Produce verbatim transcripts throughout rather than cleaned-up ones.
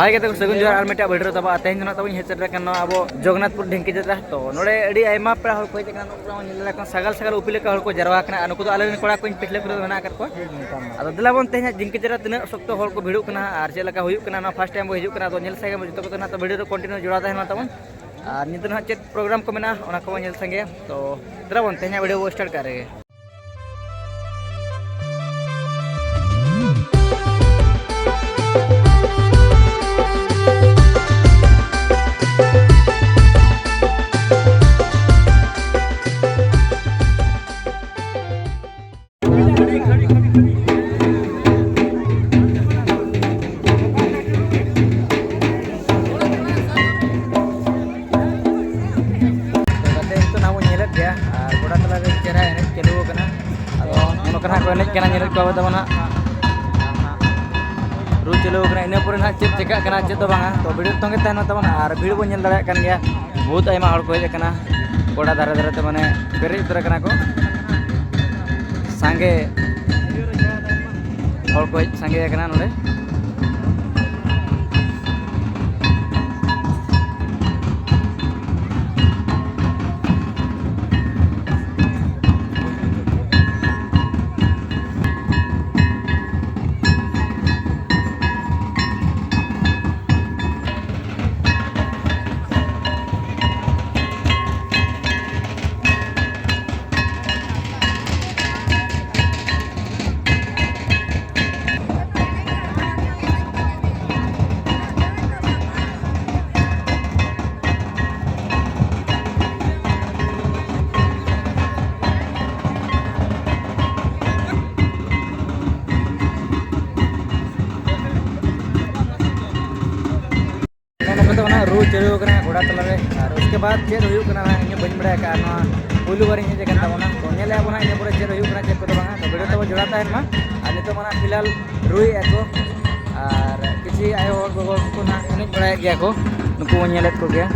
ᱦᱟᱭ ᱜᱟᱛᱮ ᱠᱚ, ᱥᱟᱹᱜᱩᱱ ᱡᱚᱦᱟᱨ ᱟᱨ ᱢᱤᱫᱴᱟᱝ ᱵᱷᱤᱰᱤᱭᱳ ᱨᱮ ᱛᱟᱵᱚ᱾ ᱟᱨ ᱛᱮᱦᱮᱧ ᱫᱚ ᱱᱟᱜ ᱛᱟᱵᱚᱱ ᱦᱮᱡ ᱥᱮᱴᱮᱨ ᱟᱠᱟᱱᱟ ᱱᱚᱣᱟ ᱟᱵᱚ ᱡᱚᱜᱚᱱᱱᱟᱛᱷᱯᱩᱨ ᱰᱷᱤᱝᱠᱤ ᱡᱟᱛᱨᱟ᱾ ᱛᱚ ᱱᱚᱰᱮ ᱟᱹᱰᱤ ᱟᱭᱢᱟ ᱯᱮᱲᱟ ᱦᱚᱲ ᱠᱚ ᱦᱮᱡ ᱟᱠᱟᱱᱟ, ᱱᱚᱜᱼᱚᱭ ᱧᱮᱞ ᱫᱟᱲᱮᱭᱟᱜ ᱠᱟᱱᱟ ᱥᱟᱜᱟᱞ ᱥᱟᱜᱟᱞ ᱩᱯᱤ ᱞᱮᱠᱟ ᱦᱚᱲ ᱠᱚ ᱡᱟᱨᱣᱟ ᱟᱠᱟᱱᱟ᱾ ᱟᱨ ᱱᱩᱠᱩ ᱫᱚ ᱟᱞᱮ ᱨᱮᱱ ᱠᱚᱲᱟ ᱠᱚᱧ ᱯᱤᱪᱷᱞᱟᱹ ᱠᱚᱨᱮ ᱫᱚ ᱢᱮᱱᱟᱜ ᱟᱠᱟᱫ ᱠᱚᱣᱟ᱾ ᱟᱫᱚ ᱫᱮᱞᱟ ᱵᱚᱱ ᱛᱮᱦᱮᱧᱟᱜ ᱰᱷᱤᱝᱠᱤ ᱡᱟᱛᱨᱟ ᱛᱤᱱᱟᱹᱜ ᱥᱚᱠᱛᱚ ᱦᱚᱲ ᱠᱚ ᱵᱷᱤᱲᱚᱜ ᱠᱟᱱᱟ ᱟᱨ ᱪᱮᱫ ᱞᱮᱠᱟ ᱦᱩᱭᱩᱜ ᱠᱟᱱᱟ, ᱱᱚᱣᱟ ᱯᱷᱟᱥᱴ ᱴᱟᱭᱤᱢ ᱵᱚᱱ ᱦᱤᱡᱩᱜ ᱠᱟᱱᱟ᱾ ᱟᱫᱚ ᱧᱮᱞ ᱥᱟᱸᱜᱮ ᱡᱚᱛᱚ ᱠᱚᱛᱮ ᱱᱟᱜ ᱛᱚ ᱵᱷᱤᱰᱤᱭᱳ ᱨᱮ ᱠᱚᱱᱴᱤᱱᱤᱭᱩ ᱡᱚᱲᱟᱣ ᱛᱟᱦᱮᱱ ᱢᱟ ᱛᱟᱵᱚᱱ᱾ ᱟᱨ ᱧᱤᱫᱟᱹ ᱱᱟᱦᱟᱜ ᱪᱮᱫ ᱯᱨᱳᱜᱨᱟᱢ ᱠᱚ ᱢᱮᱱᱟᱜᱼᱟ, ᱚᱱᱟ ᱠᱚᱵᱚᱱ ᱧᱮᱞ ᱥᱟᱸᱜᱮᱭᱟ᱾ ᱛᱚ ᱫᱮᱞᱟ ᱵᱚᱱ ᱛᱮᱦᱮᱧᱟᱜ ᱵᱷᱤᱰᱤᱭᱳ ᱵᱚᱱ ᱥᱴᱟᱨᱴ ᱠᱟᱜ ᱨᱮᱜᱮ᱾ ᱛᱚ ᱜᱟᱛᱮ, ᱱᱤᱛᱚᱜ ᱱᱟᱦᱟᱜ ᱵᱚᱱ ᱧᱮᱞᱮᱫ ᱜᱮᱭᱟ, ᱟᱨ ᱜᱚᱰᱟ ᱛᱟᱞᱟ ᱨᱮ ᱪᱮᱦᱨᱟ ᱮᱱᱮᱡ ᱪᱟᱹᱞᱩ ᱟᱠᱟᱱᱟ᱾ ᱟᱫᱚ ᱱᱚᱜᱼᱚ ᱱᱚᱝᱠᱟ ᱱᱟᱦᱟᱜ ᱠᱚ ᱮᱱᱮᱡ ᱠᱟᱱᱟ, ᱧᱮᱞᱮᱫ ᱠᱚᱣᱟ ᱵᱚᱱ ᱛᱟᱵᱚᱱ ᱱᱟᱦᱟᱜ᱾ ᱨᱩ ᱪᱟᱹᱞᱩ ᱟᱠᱟᱱᱟ, ᱤᱱᱟᱹ ᱯᱚᱨᱮ ᱱᱟᱦᱟᱜ ᱪᱮᱫ ᱪᱮᱠᱟᱜ ᱠᱟᱱᱟ, ᱪᱮᱫ ᱫᱚ ᱵᱟᱝᱟ᱾ ᱛᱚ ᱵᱷᱤᱲ ᱛᱚᱸᱜᱮ ᱛᱟᱦᱮᱱ ᱢᱟ ᱛᱟᱵᱚᱱ, ᱟᱨ ᱵᱷᱤᱲ ᱵᱚᱱ ᱧᱮᱞ ᱫᱟᱲᱮᱭᱟᱜ ᱠᱟᱱ ᱜᱮᱭᱟ, ᱵᱚᱦᱩᱛ ᱟᱭᱢᱟ ᱦᱚᱲ ᱠᱚ ᱦᱮᱡ ᱟᱠᱟᱱᱟ ᱜᱚᱰᱟ ᱫᱷᱟᱨᱮ ᱫᱷᱟᱨᱮ ᱛᱮ, ᱢᱟᱱᱮ ᱯᱮᱨᱮᱡ ᱩᱛᱟᱹᱨ ᱟᱠᱟᱱᱟ ᱠᱚ᱾ ᱥᱟᱸᱜᱮ ᱦᱚᱲ ᱠᱚ ᱦᱮᱡ ᱥᱟᱸᱜᱮ ᱟᱠᱟᱱᱟ ᱱᱚᱰᱮ᱾ ᱱᱚᱜᱼᱚ ᱱᱚᱝᱠᱟ ᱛᱮ ᱚᱱᱟ ᱨᱩ ᱪᱟᱹᱞᱩ ᱟᱠᱟᱱᱟ ᱜᱚᱰᱟ ᱛᱟᱞᱟᱨᱮ, ᱟᱨ ᱩᱥᱠᱮ ᱵᱟᱫ ᱪᱮᱫ ᱦᱩᱭᱩᱜ ᱠᱟᱱᱟ ᱱᱟᱦᱟᱜ ᱤᱧ ᱦᱚᱸ ᱵᱟᱹᱧ ᱵᱟᱲᱟᱭ ᱟᱠᱟᱫᱼᱟ᱾ ᱱᱚᱣᱟ ᱯᱩᱭᱞᱩ ᱵᱟᱨᱤᱧ ᱦᱮᱡ ᱟᱠᱟᱱ ᱛᱟᱵᱚᱱᱟ, ᱛᱚ ᱧᱮᱞᱮᱫᱼᱟ ᱵᱚᱱ ᱦᱟᱸᱜ ᱤᱱᱟᱹ ᱯᱚᱨᱮ ᱪᱮᱫ ᱦᱩᱭᱩᱜ ᱠᱟᱱᱟ ᱪᱮᱫ ᱠᱚᱫᱚ ᱵᱟᱝᱟ᱾ ᱛᱚ ᱵᱷᱤᱰᱤᱭᱳ ᱛᱟᱵᱚ ᱡᱚᱲᱟᱣ ᱛᱟᱦᱮᱱ ᱢᱟ᱾ ᱟᱨ ᱱᱤᱛᱚᱜ ᱢᱟ ᱱᱟᱦᱟᱜ ᱯᱷᱤᱞᱦᱟᱞ ᱨᱩᱭᱮᱫᱼᱟ ᱠᱚ, ᱟᱨ ᱠᱤᱪᱷᱩ ᱟᱭᱳ ᱦᱚᱲ ᱜᱚᱜᱚ ᱦᱚᱲ ᱠᱚ ᱱᱟᱦᱟᱜ ᱮᱱᱮᱡ ᱵᱟᱲᱟᱭᱮᱫ ᱜᱮᱭᱟ ᱠᱚ, ᱱᱩᱠᱩ ᱵᱚᱱ ᱧᱮᱞᱮᱫ ᱠᱚᱜᱮᱭᱟ᱾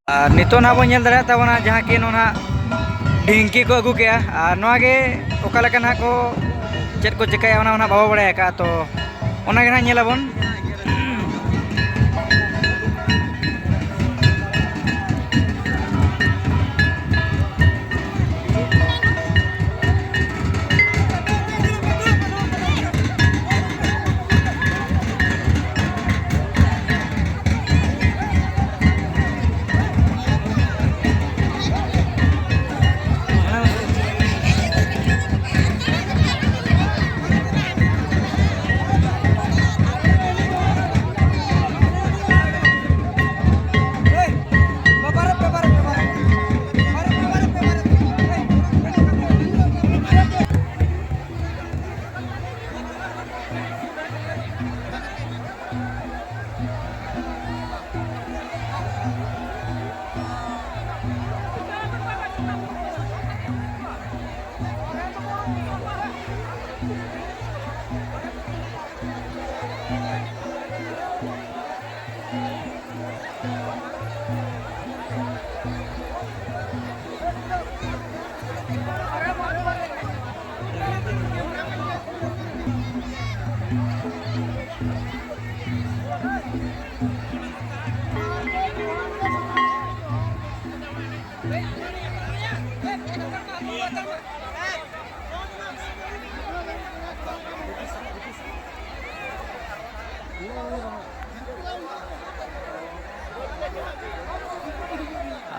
ᱟᱨ ᱱᱤᱛᱚᱜ ᱱᱟᱦᱟᱜ ᱵᱚᱱ ᱧᱮᱞ ᱫᱟᱲᱮᱭᱟᱜ ᱛᱟᱵᱚᱱᱟ ᱡᱟᱦᱟᱸ ᱠᱤ ᱱᱚᱣᱟ ᱱᱟᱦᱟᱜ ᱰᱷᱤᱝᱠᱤ ᱠᱚ ᱟᱹᱜᱩ ᱠᱮᱜᱼᱟ, ᱟᱨ ᱱᱚᱣᱟ ᱜᱮ ᱚᱠᱟ ᱞᱮᱠᱟ ᱱᱟᱦᱟᱜ ᱠᱚ ᱪᱮᱫ ᱠᱚ ᱪᱤᱠᱟᱹᱭᱟ ᱚᱱᱟ ᱱᱟᱦᱟᱜ ᱵᱟᱵᱚ ᱵᱟᱲᱟᱭ ᱟᱠᱟᱫᱼᱟ᱾ ᱛᱚ ᱚᱱᱟ ᱜᱮ ᱱᱟᱦᱟᱜ ᱧᱮᱞ ᱟᱵᱚᱱ᱾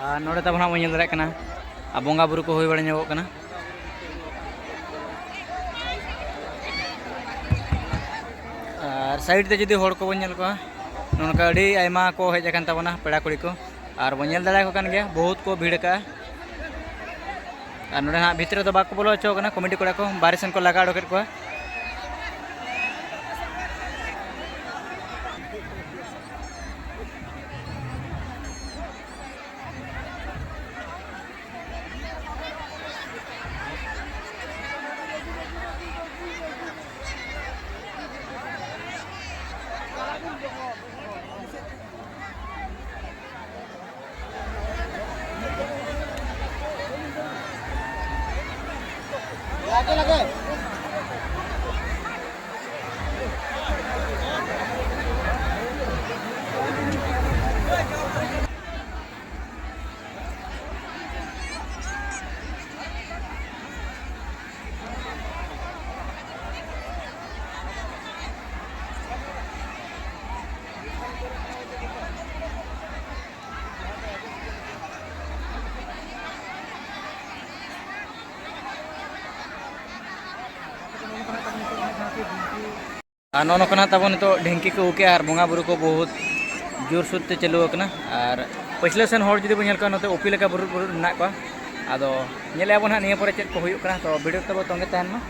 ᱟᱨ ᱱᱚᱰᱮ ᱛᱟᱵᱚᱱ ᱦᱟᱸᱜ ᱵᱚᱱ ᱧᱮᱞ ᱫᱟᱲᱮᱭᱟᱜ ᱠᱟᱱᱟ, ᱟᱨ ᱵᱚᱸᱜᱟ ᱵᱩᱨᱩ ᱠᱚ ᱦᱩᱭ ᱵᱟᱲᱟ ᱧᱚᱜᱚᱜ ᱠᱟᱱᱟ᱾ ᱟᱨ ᱥᱟᱭᱤᱰ ᱛᱮ ᱡᱩᱫᱤ ᱦᱚᱲ ᱠᱚᱵᱚᱱ ᱧᱮᱞ ᱠᱚᱣᱟ, ᱱᱚᱝᱠᱟ ᱟᱹᱰᱤ ᱟᱭᱢᱟ ᱠᱚ ᱦᱮᱡ ᱟᱠᱟᱱ ᱛᱟᱵᱚᱱᱟ ᱯᱮᱲᱟ ᱠᱩᱲᱤ ᱠᱚ, ᱟᱨ ᱵᱚᱱ ᱧᱮᱞ ᱫᱟᱲᱮᱭᱟᱠᱚ ᱠᱟᱱ ᱜᱮᱭᱟ, ᱵᱚᱦᱩᱛ ᱠᱚ ᱵᱷᱤᱲ ᱟᱠᱟᱜᱼᱟ᱾ ᱟᱨ ᱱᱚᱰᱮ ᱦᱟᱸᱜ ᱵᱷᱤᱛᱨᱤ ᱨᱮᱫᱚ ᱵᱟᱠᱚ ᱵᱚᱞᱚ ᱦᱚᱪᱚ ᱠᱟᱱᱟ, ᱠᱚᱢᱤᱴᱤ ᱠᱚᱲᱟ ᱠᱚ ᱵᱟᱦᱨᱮ ᱥᱮᱱ ᱠᱚ ᱞᱟᱜᱟ ᱩᱰᱩᱠᱮᱫ ᱠᱚᱣᱟ᱾ ᱟᱨ ᱱᱚᱜᱼᱚ ᱱᱚᱝᱠᱟ ᱱᱟᱜ ᱛᱟᱵᱚᱱ ᱱᱤᱛᱚᱜ ᱰᱷᱤᱝᱠᱤ ᱠᱚ ᱟᱹᱜᱩ ᱠᱮᱜᱼᱟ ᱟᱨ ᱵᱚᱸᱜᱟ ᱵᱩᱨᱩ ᱠᱚ ᱵᱚᱦᱩᱛ ᱡᱳᱨᱥᱳᱨ ᱛᱮ ᱪᱟᱹᱞᱩ ᱟᱠᱟᱱᱟ᱾ ᱟᱨ ᱯᱟᱹᱪᱷᱞᱟᱹ ᱥᱮᱱ ᱦᱚᱲ ᱡᱩᱫᱤ ᱵᱚᱱ ᱧᱮᱞ ᱠᱚᱣᱟ, ᱱᱚᱛᱮ ᱩᱯᱤ ᱞᱮᱠᱟ ᱵᱩᱨᱩᱫ ᱵᱩᱨᱩᱫ ᱢᱮᱱᱟᱜ ᱠᱚᱣᱟ᱾ ᱟᱫᱚ ᱧᱮᱞᱮᱜᱼᱟ ᱵᱚᱱ ᱦᱟᱸᱜ ᱱᱤᱭᱟᱹ ᱯᱚᱨᱮ ᱪᱮᱫ ᱠᱚ ᱦᱩᱭᱩᱜ ᱠᱟᱱᱟ, ᱛᱚ ᱵᱷᱤᱰᱤᱭᱳ ᱛᱟᱵᱚ ᱛᱚᱸᱜᱮ ᱛᱟᱦᱮᱱ ᱢᱟ᱾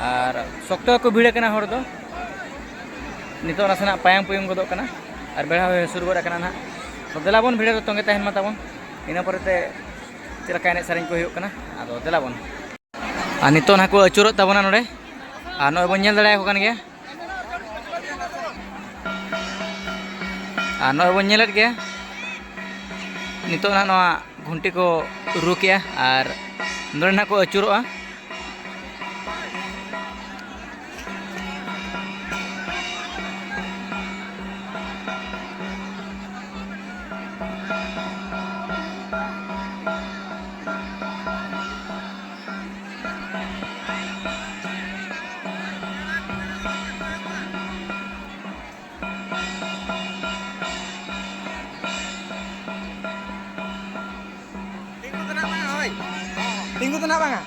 ᱟᱨ ᱥᱚᱠᱛᱚ ᱜᱮᱠᱚ ᱵᱷᱤᱲ ᱟᱠᱟᱱᱟ ᱦᱚᱲ ᱫᱚ, ᱱᱤᱛᱚᱜ ᱱᱟᱥᱮᱱᱟᱜ ᱯᱟᱭᱟᱝ ᱯᱩᱭᱩᱝ ᱜᱚᱫᱚᱜ ᱠᱟᱱᱟ ᱟᱨ ᱵᱮᱲᱟ ᱦᱚᱸᱭ ᱦᱟᱹᱥᱩᱨ ᱜᱚᱫ ᱟᱠᱟᱱᱟ ᱱᱟᱦᱟᱜ᱾ ᱛᱚ ᱫᱮᱞᱟ ᱵᱚᱱ ᱵᱷᱤᱰᱤᱭᱳ ᱨᱮ ᱛᱚᱸᱜᱮ ᱛᱟᱦᱮᱱ ᱢᱟ ᱛᱟᱵᱚᱱ, ᱤᱱᱟᱹ ᱯᱚᱨᱮᱛᱮ ᱪᱮᱫ ᱞᱮᱠᱟ ᱮᱱᱮᱡ ᱥᱮᱨᱮᱧ ᱠᱚ ᱦᱩᱭᱩᱜ ᱠᱟᱱᱟ, ᱟᱫᱚ ᱫᱮᱞᱟ ᱵᱚᱱ᱾ ᱟᱨ ᱱᱤᱛᱚᱜ ᱱᱟᱦᱟᱜ ᱠᱚ ᱟᱹᱪᱩᱨᱚᱜ ᱛᱟᱵᱚᱱᱟ ᱱᱚᱰᱮ, ᱟᱨ ᱱᱚᱜᱼᱚᱭ ᱵᱚᱱ ᱧᱮᱞ ᱫᱟᱲᱮᱭᱟᱠᱚ ᱠᱟᱱ ᱜᱮᱭᱟ᱾ ᱟᱨ ᱱᱚᱜᱼᱚᱭ ᱵᱚᱱ ᱧᱮᱞᱮᱫ ᱜᱮᱭᱟ, ᱱᱤᱛᱚᱜ ᱱᱟᱦᱟᱜ ᱱᱚᱣᱟ ᱜᱷᱩᱱᱴᱤ ᱠᱚ ᱨᱩ ᱠᱮᱜᱼᱟ ᱟᱨ ᱱᱚᱰᱮ ᱱᱟᱦᱟᱜ ᱠᱚ ᱟᱹᱪᱩᱨᱚᱜᱼᱟ᱾ ᱛᱤᱸᱜᱩ ᱛᱮᱱᱟᱜ ᱵᱟᱝᱟ, ᱦᱳᱭ᱾ ᱛᱤᱸᱜᱩ ᱛᱮᱱᱟᱜ ᱵᱟᱝᱟ᱾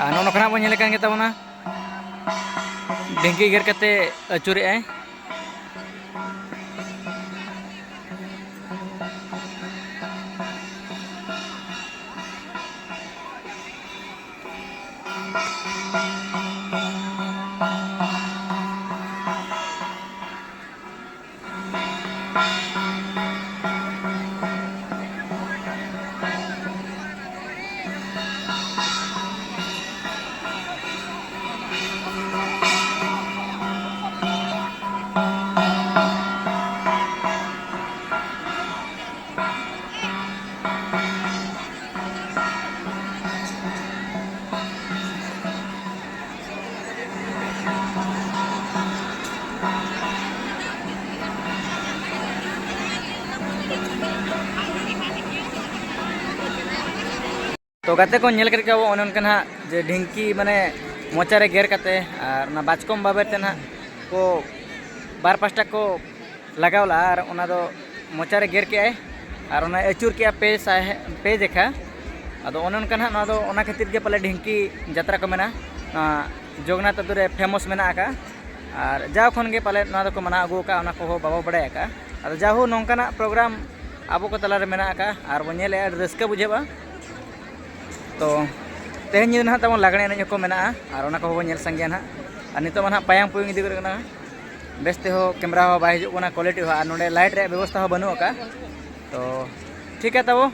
ᱟᱨ ᱱᱚᱜᱼᱚ ᱱᱚᱝᱠᱟᱱᱟᱜ ᱵᱚᱱ ᱧᱮᱞᱮᱫ ᱠᱟᱱ ᱜᱮ ᱛᱟᱵᱚᱱᱟ, ᱰᱷᱤᱝᱠᱤ ᱜᱮᱨ ᱠᱟᱛᱮ ᱟᱹᱪᱩᱨᱮᱜᱼᱟᱭ᱾ ᱛᱚ ᱜᱟᱛᱮ ᱠᱚ, ᱧᱮᱞ ᱠᱮᱫ ᱜᱮᱭᱟ ᱵᱚ ᱚᱱᱮ ᱚᱱᱠᱟ ᱱᱟᱦᱟᱜ ᱡᱮ ᱰᱷᱤᱝᱠᱤ ᱢᱟᱱᱮ ᱢᱚᱪᱟ ᱨᱮ ᱜᱮᱨ ᱠᱟᱛᱮ ᱟᱨ ᱚᱱᱟ ᱵᱟᱪᱠᱚᱢ ᱵᱟᱵᱮᱨ ᱛᱮ ᱱᱟᱦᱟᱜ ᱠᱚ ᱵᱟᱨ ᱯᱟᱥᱴᱟ ᱠᱚ ᱞᱟᱜᱟᱣ ᱞᱟᱜᱼᱟ ᱟᱨ ᱚᱱᱟ ᱫᱚ ᱢᱚᱪᱟ ᱨᱮ ᱜᱮᱨ ᱠᱮᱜᱼᱟᱭ ᱟᱨ ᱚᱱᱟᱭ ᱟᱹᱪᱩᱨ ᱠᱮᱜᱼᱟ ᱯᱮ ᱥᱟᱭ-, ᱯᱮ ᱡᱮᱠᱷᱟ᱾ ᱟᱫᱚ ᱚᱱᱮ ᱚᱱᱠᱟ ᱱᱟᱦᱟᱜ ᱱᱚᱣᱟ ᱫᱚ ᱚᱱᱟ ᱠᱷᱟᱹᱛᱤᱨ ᱜᱮ ᱯᱟᱞᱮ ᱰᱷᱤᱝᱠᱤ ᱡᱟᱛᱨᱟ ᱠᱚ ᱢᱮᱱᱟ, ᱱᱚᱣᱟ ᱡᱚᱜᱚᱱᱱᱟᱛᱷ ᱟᱹᱛᱩ ᱨᱮ famous ᱢᱮᱱᱟᱜ ᱟᱠᱟᱫᱼᱟ᱾ ᱟᱨ ᱡᱟᱣ ᱠᱷᱚᱱ ᱜᱮ ᱯᱟᱞᱮ ᱱᱚᱣᱟ ᱫᱚᱠᱚ ᱢᱟᱱᱟᱣ ᱟᱹᱜᱩ ᱟᱠᱟᱫᱼᱟ, ᱚᱱᱟ ᱠᱚᱦᱚᱸ ᱵᱟᱵᱚ ᱵᱟᱲᱟᱭ ᱟᱠᱟᱫᱼᱟ᱾ ᱟᱫᱚ ᱡᱟᱣᱦᱳ ᱱᱚᱝᱠᱟᱱᱟᱜ program ᱟᱵᱚ ᱠᱚ ᱛᱟᱞᱟᱨᱮ ᱢᱮᱱᱟᱜ ᱟᱠᱟᱫᱼᱟ ᱟᱨ ᱵᱚᱱ ᱧᱮᱞᱮᱫᱼᱟ, ᱟᱹᱰᱤ ᱨᱟᱹᱥᱠᱟᱹ ᱵᱩᱡᱷᱟᱹᱜᱼᱟ᱾ ᱛᱚ ᱛᱮᱦᱮᱧ ᱧᱤᱫᱟᱹ ᱱᱟᱦᱟᱜ ᱛᱟᱵᱚᱱ ᱞᱟᱜᱽᱬᱮ ᱮᱱᱮᱡ ᱦᱚᱸᱠᱚ ᱢᱮᱱᱟᱜᱼᱟ ᱟᱨ ᱚᱱᱟ ᱠᱚᱦᱚᱸ ᱵᱚᱱ ᱧᱮᱞ ᱥᱟᱸᱜᱮᱭᱟ ᱱᱟᱦᱟᱜ᱾ ᱟᱨ ᱱᱤᱛᱚᱜ ᱢᱟ ᱱᱟᱦᱟᱜ ᱯᱟᱭᱟᱝ ᱯᱩᱭᱩᱝ ᱤᱫᱤ ᱜᱚᱫ ᱠᱟᱱᱟ, ᱵᱮᱥ ᱛᱮᱦᱚᱸ camera ᱦᱚᱸ ᱵᱟᱭ ᱦᱤᱡᱩᱜ ᱠᱟᱱᱟ, quality ᱦᱚᱸ, ᱟᱨ ᱱᱚᱰᱮ light ᱨᱮᱭᱟᱜ ᱵᱮᱵᱚᱥᱛᱷᱟ ᱦᱚᱸ ᱵᱟᱹᱱᱩᱜ ᱟᱠᱟᱫᱼᱟ᱾ ᱛᱚ ᱴᱷᱤᱠ ᱜᱮᱭᱟ ᱛᱟᱵᱚ,